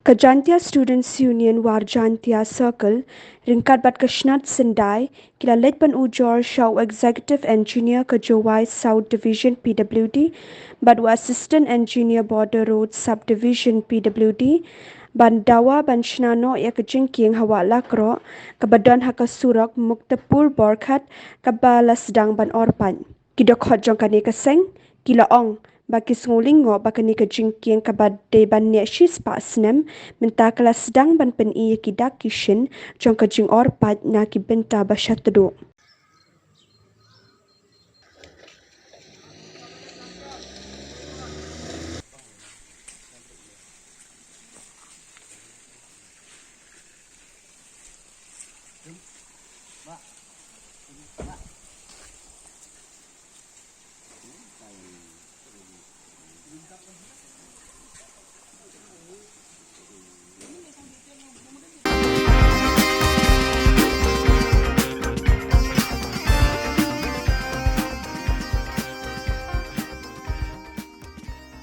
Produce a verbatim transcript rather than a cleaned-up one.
Ka Jaintia Students Union War Jaintia Circle, ryngkat bad ka Shnat Syndai, ki la leit ban ujor sha u Executive Engineer ka Jowai South Division P W D bad u Assistant Engineer Border Road Subdivision P W D ban dawa ban shna noh ïa ka jingkieng ha Wah Lakroh kaba don ha ka surok Muktapur Borghat kaba la sdang ban orpait. Ki dkhot jong kane ka seng ki la ong ba ki sngewlyngngoh ba kane ka jingkieng kaba dei ban neh shispah snem mynta ka la sdang ban pyni ïa ki dak ki shin jong ka jingorpait na ki bynta ba shatduh.